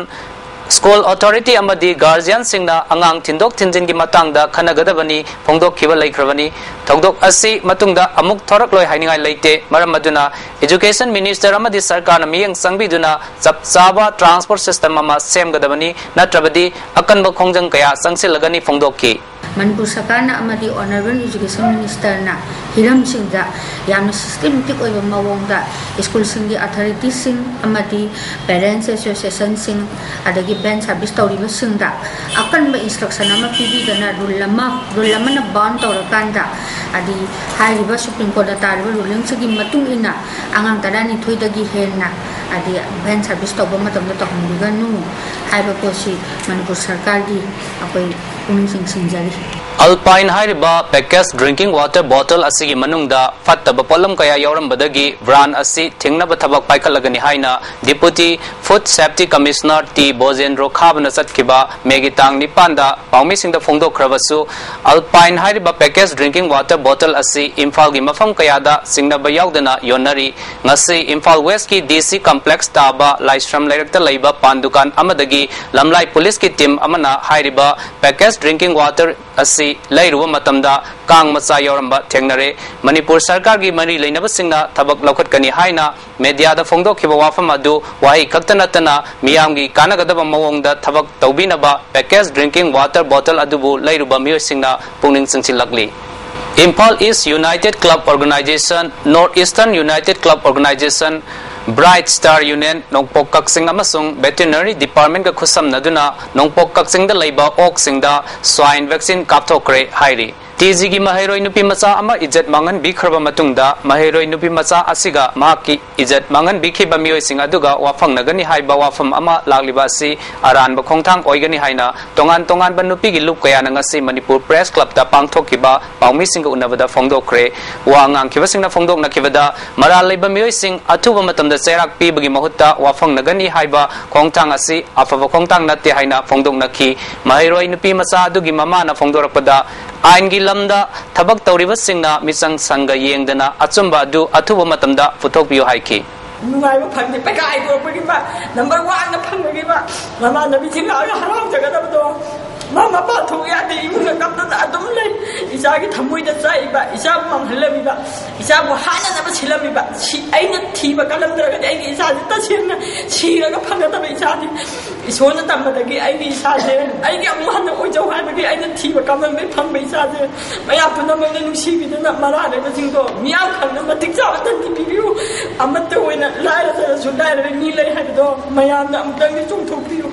ꯁ꯭ꯀꯨꯜ ꯑꯣꯊꯣꯔꯤꯇꯤ ꯑꯃꯗꯤ ꯒꯥꯔꯖꯤꯌꯟꯁꯤꯡꯅ ꯑꯉꯥꯡ ꯊꯤꯟꯗꯣꯛ ꯊꯤꯟꯖꯤꯟꯒꯤ ꯃꯇꯥꯡꯗ ꯈꯟꯅꯒꯗꯕꯅꯤ ꯐꯣꯡꯗꯣꯛꯈꯤꯕ ꯂꯩꯈ꯭ꯔꯕꯅꯤ꯫ ꯊꯧꯗꯣꯛ ꯑꯁꯤ ꯃꯇꯨꯡꯗ ꯑꯃꯨꯛ ꯊꯣꯔꯛꯂꯣꯏ ꯍꯥꯏꯅꯤꯡꯉꯥꯏ ꯂꯩꯇꯦ꯫ ꯃꯔꯝ ꯑꯗꯨꯅ Education Minister ꯑꯃꯗꯤ ꯁꯔꯀꯥꯔꯅ ꯃꯤꯠꯌꯦꯡ ꯆꯪꯕꯤꯗꯨꯅ ꯆꯞ ꯆꯥꯕ transport system ꯑꯃ ꯁꯦꯝꯒꯗꯕꯅꯤ, ꯅꯠꯇ꯭ꯔꯕꯗꯤ ꯑꯀꯟꯕ ꯈꯣꯡꯖꯪ ꯀꯌꯥ ꯆꯪꯁꯤꯜꯂꯒꯅꯤ ꯐꯣꯡꯗꯣꯛꯈꯤ꯫ ꯃꯅꯤꯄꯨꯔ ꯁꯔꯀꯥꯔꯅ ꯑꯃꯗꯤ Honourable Education Ministerꯅ ꯍꯤꯔꯝꯁꯤꯡꯗ ꯌꯥꯝꯅ systematic ꯑꯣꯏꯕ ꯃꯑꯣꯡꯗ ꯁ꯭ꯀꯨꯜꯁꯤꯡꯒꯤ ꯑꯣꯊꯣꯔꯤꯇꯤꯁꯤꯡ ꯑꯃꯗꯤ parents associationꯁꯤꯡ, ꯑꯗꯒꯤ van service ꯇꯧꯔꯤꯕꯁꯤꯡꯗ ꯑꯀꯟꯕ instruction ꯑꯃ ꯄꯤꯕꯤꯗꯅ, rule ꯑꯃ, rule ꯑꯃꯅ bound ꯇꯧꯔꯀꯥꯟꯗ, ꯍꯥꯏꯗꯤ ꯍꯥꯏꯔꯤꯕ Supreme Courtꯅ ꯇꯥꯔꯤꯕ rulingꯁꯤꯒꯤ ꯃꯇꯨꯡ ꯏꯟꯅ ꯑꯉꯥꯡ ꯇꯔꯥꯅꯤꯊꯣꯏꯗꯒꯤ ꯍꯦꯟꯅ ꯍꯥꯏꯗꯤ van service ꯇꯧꯕ ꯃꯇꯝꯗ ꯇꯧꯍꯟꯕꯤꯒꯅꯨ ꯍꯥꯏꯕ ꯄꯣꯠꯁꯤ ꯃꯅꯤꯄꯨꯔ ꯁꯔꯀꯥꯔꯒꯤ ꯑꯩꯈꯣꯏ ꯄꯨꯛꯅꯤꯡ ꯆꯤꯡꯁꯤꯟꯖꯔꯤ꯫ Alpine ꯍꯥꯏꯔꯤꯕ package drinking water bottle ꯑꯁꯤꯒꯤ ꯃꯅꯨꯡꯗ ꯐꯠꯇꯕ ꯄꯣꯠꯂꯝ ꯀꯌꯥ ꯌꯥꯎꯔꯝꯕꯗꯒꯤ brand ꯑꯁꯤ ꯊꯤꯡꯅꯕ ꯊꯕꯛ ꯄꯥꯏꯈꯠꯂꯒꯅꯤ ꯍꯥꯏꯅ Deputy Food Safety Commissioner T Bojendro ꯈꯥꯕꯅ ꯆꯠꯈꯤꯕ ꯃꯦꯒꯤ ꯇꯥꯡ ꯅꯤꯄꯥꯟꯗ ꯄꯥꯎꯃꯤꯁꯤꯡꯗ ꯐꯣꯡꯗꯣꯛꯈ꯭ꯔꯕꯁꯨ, Alpine ꯍꯥꯏꯔꯤꯕ package drinking water bottle ꯑꯁꯤ ꯏꯝꯐꯥꯜꯒꯤ ꯃꯐꯝ ꯀꯌꯥꯗ ꯆꯤꯡꯅꯕ ꯌꯥꯎꯗꯅ ꯌꯣꯟꯅꯔꯤ꯫ ꯉꯁꯤ ꯏꯝꯐꯥꯜ Westꯀꯤ D C complex ꯇꯥꯕ ꯂꯥꯏꯁ꯭ꯔꯝ ꯂꯩꯔꯛꯇ ꯂꯩꯕ ꯄꯥꯟ ꯗꯨꯀꯥꯟ ꯑꯃꯗꯒꯤ ꯂꯝꯂꯥꯏ ꯄꯨꯂꯤꯁꯀꯤ team ꯑꯃꯅ ꯍꯥꯏꯔꯤꯕ package drinking water ꯑꯁꯤ ꯂꯩꯔꯨꯕ ꯃꯇꯝꯗ ꯀꯥꯡ ꯃꯆꯥ ꯌꯥꯎꯔꯝꯕ ꯊꯦꯡꯅꯔꯦ꯫ ꯃꯅꯤꯄꯨꯔ ꯁꯔꯀꯥꯔꯒꯤ ꯃꯔꯤ ꯂꯩꯅꯕꯁꯤꯡꯅ ꯊꯕꯛ ꯂꯧꯈꯠꯀꯅꯤ ꯍꯥꯏꯅ mediaꯗ ꯐꯣꯡꯗꯣꯛꯈꯤꯕ ꯋꯥꯐꯝ ꯑꯗꯨ ꯋꯥꯍꯩ ꯈꯛꯇ ꯅꯠꯇꯅ ꯃꯤꯌꯥꯝꯒꯤ ꯀꯥꯟꯅꯒꯗꯕ ꯃꯑꯣꯡꯗ ꯊꯕꯛ ꯇꯧꯕꯤꯅꯕ package drinking water bottle ꯑꯗꯨꯕꯨ ꯂꯩꯔꯨꯕ ꯃꯤꯑꯣꯏꯁꯤꯡꯅ ꯄꯨꯛꯅꯤꯡ ꯆꯤꯡꯁꯤꯜꯂꯛꯂꯤ꯫ Imphal East United Club Organisation, North Eastern United Club Organisation, Bright Star Union, ꯅꯣꯡꯄꯣꯛ ꯀꯛꯆꯤꯡ ꯑꯃꯁꯨꯡ Veterinary Departmentꯀ ꯈꯨꯠꯁꯝꯅꯗꯨꯅ ꯅꯣꯡꯄꯣꯛ ꯀꯛꯆꯤꯡꯗ ꯂꯩꯕ ꯑꯣꯛꯁꯤꯡꯗ swine vaccine ꯀꯥꯞꯊꯣꯛꯈ꯭ꯔꯦ ꯍꯥꯏꯔꯤ꯫ ꯇꯤ ꯖꯤꯒꯤ ꯃꯍꯩꯔꯣꯏ ꯅꯨꯄꯤ ꯃꯆꯥ ꯑꯃ ꯏꯖꯠ ꯃꯥꯡꯍꯟꯕꯤꯈ꯭ꯔꯕ ꯃꯇꯨꯡꯗ, ꯃꯍꯩꯔꯣꯏ ꯅꯨꯄꯤ ꯃꯆꯥ ꯑꯁꯤꯒ ꯃꯍꯥꯛꯀꯤ ꯏꯖꯠ ꯃꯥꯡꯍꯟꯕꯤꯈꯤꯕ ꯃꯤꯑꯣꯏꯁꯤꯡ ꯑꯗꯨꯒ ꯋꯥꯐꯪꯅꯒꯅꯤ ꯍꯥꯏꯕ ꯋꯥꯐꯝ ꯑꯃ ꯂꯥꯛꯂꯤꯕ ꯑꯁꯤ ꯑꯔꯥꯟꯕ ꯈꯣꯡꯊꯥꯡ ꯑꯣꯏꯒꯅꯤ ꯍꯥꯏꯅ ꯇꯣꯉꯥꯟ ꯇꯣꯉꯥꯟꯕ ꯅꯨꯄꯤꯒꯤ ꯂꯨꯞ ꯀꯌꯥꯅ ꯉꯁꯤ ꯃꯅꯤꯄꯨꯔ Press Clubꯇ ꯄꯥꯡꯊꯣꯛꯈꯤꯕ ꯄꯥꯎꯃꯤꯁꯤꯡꯒ ꯎꯅꯕꯗ ꯐꯣꯡꯗꯣꯛꯈ꯭ꯔꯦ꯫ ꯋꯥ ꯉꯥꯡꯈꯤꯕꯁꯤꯡꯅ ꯐꯣꯡꯗꯣꯛꯅꯈꯤꯕꯗ, ꯃꯔꯥꯜ ꯂꯩꯕ ꯃꯤꯑꯣꯏꯁꯤꯡ ꯑꯊꯨꯕ ꯃꯇꯝꯗ ꯆꯩꯔꯥꯛ ꯄꯤꯕꯒꯤ ꯃꯍꯨꯠꯇ ꯋꯥꯐꯪꯅꯒꯅꯤ ꯍꯥꯏꯕ ꯈꯣꯡꯊꯥꯡ ꯑꯁꯤ ꯑꯐꯕ ꯈꯣꯡꯊꯥꯡ ꯅꯠꯇꯦ ꯍꯥꯏꯅ ꯐꯣꯡꯗꯣꯛꯅꯈꯤ꯫ ꯃꯍꯩꯔꯣꯏ ꯅꯨꯄꯤ ꯃꯆꯥ ꯑꯗꯨꯒꯤ ꯃꯃꯥꯅ ꯐꯣꯡꯗꯣꯔꯛꯄꯗ, ꯑꯥꯏꯟꯒꯤ ꯂꯝꯗ ꯊꯕꯛ ꯇꯧꯔꯤꯕꯁꯤꯡꯅ ꯃꯤꯆꯪ ꯁꯪꯒ ꯌꯦꯡꯗꯅ ꯑꯆꯨꯝꯕ ꯑꯗꯨ ꯑꯊꯨꯕ ꯃꯇꯝꯗ ꯄꯨꯊꯣꯛꯄꯤꯌꯨ ꯍꯥꯏꯈꯤ꯫ ꯅꯨꯡꯉꯥꯏꯕ ꯐꯪꯗꯦ꯫ ꯄꯩꯈꯥ ꯍꯥꯏꯗꯣꯔꯛꯄꯒꯤ ꯃꯥ ꯅꯝꯕꯔ ꯋꯥꯟꯗ ꯐꯪꯕꯒꯤ ꯃꯥ ꯃꯃꯥꯟꯅꯕꯤꯁꯤꯡ ꯂꯥꯛꯑꯒ ꯍꯔꯥꯎꯖꯒꯗꯕꯗꯣ꯫ ꯃꯥ ꯃꯄꯥꯟ ꯊꯣꯛ ꯌꯥꯗꯦ, ꯏꯃꯨꯡꯗ ꯀꯞꯇꯅ ꯑꯗꯨꯝ ꯂꯩ꯫ ꯏꯆꯥꯒꯤ ꯊꯃꯣꯏꯗ ꯆꯥꯛꯏꯕ, ꯏꯆꯥꯕꯨ ꯃꯥꯡꯍꯜꯂꯝꯃꯤꯕ, ꯏꯆꯥꯕꯨ ꯍꯥꯠꯅꯅꯕ ꯁꯤꯜꯂꯝꯃꯤꯕ, ꯁꯤ ꯑꯩꯅ ꯊꯤꯕ ꯀꯜꯂꯝꯗ꯭ꯔꯒꯗꯤ ꯑꯩꯒꯤ ꯏꯆꯥꯁꯤ ꯇꯁꯦꯡꯅ ꯁꯤꯔꯒ ꯐꯪꯒꯗꯕ ꯏꯆꯥꯅꯤ꯫ ꯏꯁꯣꯔꯅ ꯇꯝꯕꯗꯒꯤ ꯑꯩꯒꯤ ꯏꯆꯥꯁꯦ, ꯑꯩꯒꯤ ꯑꯃꯨꯛ ꯍꯟꯅ ꯑꯣꯏꯖꯧ ꯍꯥꯏꯕꯒꯤ ꯑꯩꯅ ꯊꯤꯕ ꯀꯝꯃꯟꯕꯩ ꯐꯪꯕ ꯏꯆꯥꯁꯦ, ꯃꯌꯥꯝ ꯄꯨꯝꯅꯃꯛꯅ ꯅꯨꯡꯁꯤꯕꯤꯗꯨꯅ ꯃꯔꯥ ꯂꯩꯕꯁꯤꯡꯗꯣ ꯃꯤꯌꯥꯝ ꯈꯪꯅ ꯃꯇꯤꯛ ꯆꯥꯕ ꯇꯟꯕꯤ ꯄꯤꯕꯤꯌꯨ꯫ ꯑꯃꯠꯇ ꯑꯣꯏꯅ ꯂꯥꯏꯔꯖꯔꯁꯨ ꯂꯥꯏꯔꯕ ꯃꯤ ꯂꯩ ꯍꯥꯏꯕꯗꯣ ꯃꯌꯥꯝꯅ ꯑꯃꯨꯛꯇꯪꯗꯤ ꯆꯨꯝꯊꯣꯛꯄꯤꯌꯨ꯫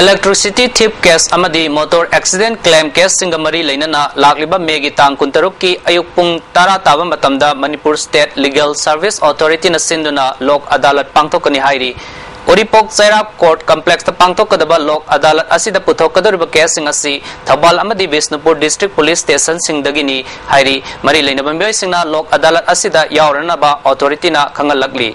Electricity thief case ꯑꯃꯗꯤ motor accident claim caseꯁꯤꯡꯒ ꯃꯔꯤ ꯂꯩꯅꯅ ꯂꯥꯛꯂꯤꯕ ꯃꯦꯒꯤ ꯇꯥꯡ ꯀꯨꯟꯇꯔꯨꯛꯀꯤ ꯑꯌꯨꯛ ꯄꯨꯡ ꯇꯔꯥ ꯇꯥꯕ ꯃꯇꯝꯗ ꯃꯅꯤꯄꯨꯔ State Legal Service Authorityꯅ ꯁꯤꯟꯗꯨꯅ ꯂꯣꯛ ꯑꯗꯥꯂꯠ ꯄꯥꯡꯊꯣꯛꯀꯅꯤ ꯍꯥꯏꯔꯤ꯫ ꯎꯔꯤꯄꯣꯛ ꯆꯩꯔꯥꯛ Court Complexꯇ ꯄꯥꯡꯊꯣꯛꯀꯗꯕ ꯂꯣꯛ ꯑꯗꯥꯂꯠ ꯑꯁꯤꯗ ꯄꯨꯊꯣꯛꯀꯗꯧꯔꯤꯕ caseꯁꯤꯡ ꯑꯁꯤ ꯊꯧꯕꯥꯜ ꯑꯃꯗꯤ ꯕꯤꯁꯅꯨꯄꯨꯔ District Police Stationꯁꯤꯡꯗꯒꯤꯅꯤ ꯍꯥꯏꯔꯤ꯫ ꯃꯔꯤ ꯂꯩꯅꯕ ꯃꯤꯑꯣꯏꯁꯤꯡꯅ ꯂꯣꯛ ꯑꯗꯥꯂꯠ ꯑꯁꯤꯗ ꯌꯥꯎꯔꯅꯕ authorityꯅ ꯈꯪꯍꯜꯂꯛꯂꯤ꯫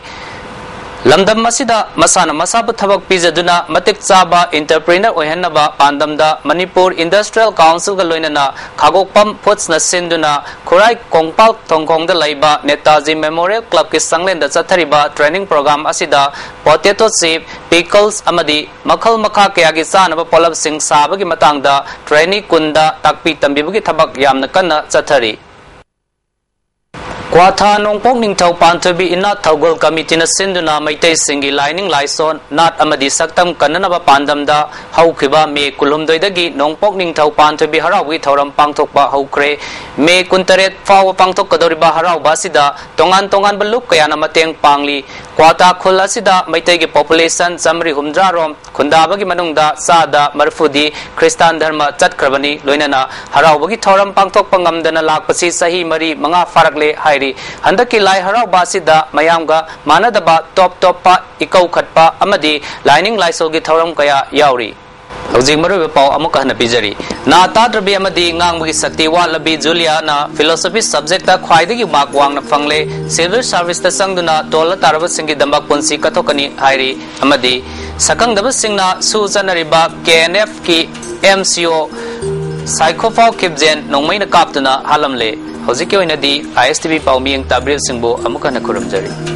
ꯂꯝꯗꯝ ꯑꯁꯤꯗ ꯃꯁꯥꯅ ꯃꯁꯥꯕꯨ ꯊꯕꯛ ꯄꯤꯖꯗꯨꯅ ꯃꯇꯤꯛ ꯆꯥꯕ entrepreneur ꯑꯣꯏꯍꯟꯅꯕ ꯄꯥꯟꯗꯝꯗ ꯃꯅꯤꯄꯨꯔ Industrial Councilꯒ ꯂꯣꯏꯅꯅ ꯈꯥꯒꯣꯛꯄꯝ Foodsꯅ ꯁꯤꯟꯗꯨꯅ ꯈꯨꯔꯥꯏ ꯀꯣꯡꯄꯥꯜ ꯊꯣꯡꯈꯣꯡꯗ ꯂꯩꯕ ꯅꯦꯇꯥꯖꯤ Memorial Clubꯀꯤ ꯆꯪꯂꯦꯟꯗ ꯆꯠꯊꯔꯤꯕ training program ꯑꯁꯤꯗ potato chip, pickles ꯑꯃꯗꯤ ꯃꯈꯜ ꯃꯈꯥ ꯀꯌꯥꯒꯤ ꯆꯥꯅꯕ ꯄꯣꯠꯂꯝꯁꯤꯡ ꯁꯥꯕꯒꯤ ꯃꯇꯥꯡꯗ trainee ꯀꯨꯟꯗ ꯇꯥꯛꯄꯤ ꯇꯝꯕꯤꯕꯒꯤ ꯊꯕꯛ ꯌꯥꯝꯅ ꯀꯟꯅ ꯆꯠꯊꯔꯤ꯫ ꯀ꯭ꯋꯥꯊꯥ ꯅꯣꯡꯄꯣꯛ ꯅꯤꯡꯊꯧ ꯄꯥꯟꯊꯣꯏꯕꯤ ꯏꯅꯥꯠ ꯊꯧꯒꯜ ꯀꯃꯤꯇꯤꯅ ꯁꯤꯟꯗꯨꯅ ꯃꯩꯇꯩꯁꯤꯡꯒꯤ ꯂꯥꯏꯅꯤꯡ ꯂꯥꯏꯁꯣꯟ, ꯅꯥꯠ ꯑꯃꯗꯤ ꯁꯛꯇꯝ ꯀꯟꯅꯅꯕ ꯄꯥꯟꯗꯝꯗ ꯍꯧꯈꯤꯕ ꯃꯦ ꯀꯨꯟꯍꯨꯝꯗꯣꯏꯗꯒꯤ ꯅꯣꯡꯄꯣꯛ ꯅꯤꯡꯊꯧ ꯄꯥꯟꯊꯣꯏꯕꯤ ꯍꯔꯥꯎꯕꯒꯤ ꯊꯧꯔꯝ ꯄꯥꯡꯊꯣꯛꯄ ꯍꯧꯈ꯭ꯔꯦ꯫ ꯃꯦ ꯀꯨꯟꯇꯔꯦꯠ ꯐꯥꯎꯕ ꯄꯥꯡꯊꯣꯛꯀꯗꯧꯔꯤꯕ ꯍꯔꯥꯎꯕ ꯑꯁꯤꯗ ꯇꯣꯉꯥꯟ ꯇꯣꯉꯥꯟꯕ ꯂꯨꯞ ꯀꯌꯥꯅ ꯃꯇꯦꯡ ꯄꯥꯡꯂꯤ꯫ ꯀ꯭ꯋꯥꯊꯥ ꯈꯨꯜ ꯑꯁꯤꯗ ꯃꯩꯇꯩꯒꯤ population ꯆꯥꯃꯔꯤ ꯍꯨꯝꯗ꯭ꯔꯥ ꯔꯣꯝ ꯈꯨꯟꯗꯥꯕꯒꯤ ꯃꯅꯨꯡꯗ ꯆꯥꯗ ꯃꯔꯤꯐꯨꯗꯤ ꯈ꯭ꯔꯤꯁꯇꯥꯟ ꯙꯔꯃ ꯆꯠꯈ꯭ꯔꯕꯅꯤ꯫ ꯂꯣꯏꯅꯅ ꯍꯔꯥꯎꯕꯒꯤ ꯊꯧꯔꯝ ꯄꯥꯡꯊꯣꯛꯄ ꯉꯝꯗꯅ ꯂꯥꯛꯄꯁꯤ ꯆꯍꯤ ꯃꯔꯤ ꯃꯉꯥ ꯐꯥꯔꯛꯂꯦ ꯍꯥꯏꯔꯤ꯫ ꯍꯟꯗꯛꯀꯤ ꯂꯥꯏ ꯍꯔꯥꯎꯕ ꯑꯁꯤꯗ ꯃꯌꯥꯝꯒ ꯃꯥꯟꯅꯗꯕ ꯇꯣꯞ ꯇꯣꯞꯄ ꯏꯀꯧ ꯈꯠꯄ ꯑꯃꯗꯤ ꯂꯥꯏꯅꯤꯡ ꯂꯥꯏꯁꯣꯜꯒꯤ ꯊꯧꯔꯝ ꯀꯌꯥ ꯌꯥꯎꯔꯤ꯫ ꯍꯧꯖꯤꯛ ꯃꯔꯨꯑꯣꯏꯕ ꯄꯥꯎ ꯑꯃꯨꯛꯀ ꯍꯟꯅ ꯄꯤꯖꯔꯤ꯫ ꯅꯥ ꯇꯥꯗ꯭ꯔꯕꯤ ꯑꯃꯗꯤ ꯉꯥꯡꯕꯒꯤ ꯁꯛꯇꯤ ꯋꯥꯠꯂꯕꯤ ꯖꯨꯂꯤꯌꯥꯅ philosophy subjectꯇ ꯈ꯭ꯋꯥꯏꯗꯒꯤ mark ꯋꯥꯡꯅ ꯐꯪꯂꯦ꯫ Civil serviceꯇ ꯆꯪꯗꯨꯅ ꯇꯣꯜꯂ ꯇꯥꯔꯕꯁꯤꯡꯒꯤꯗꯃꯛ ꯄꯨꯟꯁꯤ ꯀꯠꯊꯣꯛꯀꯅꯤ ꯍꯥꯏꯔꯤ꯫ ꯑꯃꯗꯤ ꯁꯛꯈꯪꯗꯕꯁꯤꯡꯅ ꯁꯨ ꯆꯠꯅꯔꯤꯕ KNFꯀꯤ MCO ꯁꯥꯏꯈꯣꯐꯥꯎ ꯈꯤꯞꯖꯦꯟ ꯅꯣꯡꯃꯩꯅ ꯀꯥꯞꯇꯨꯅ ꯍꯥꯠꯂꯝꯂꯦ꯫ ꯍꯧꯖꯤꯛꯀꯤ ꯑꯣꯏꯅꯗꯤ ISTV ꯄꯥꯎ ꯃꯤꯠꯌꯦꯡ ꯇꯥꯕꯤꯔꯤꯕꯁꯤꯡꯕꯨ ꯑꯃꯨꯛ ꯍꯟꯅ ꯈꯨꯔꯨꯝꯖꯔꯤ꯫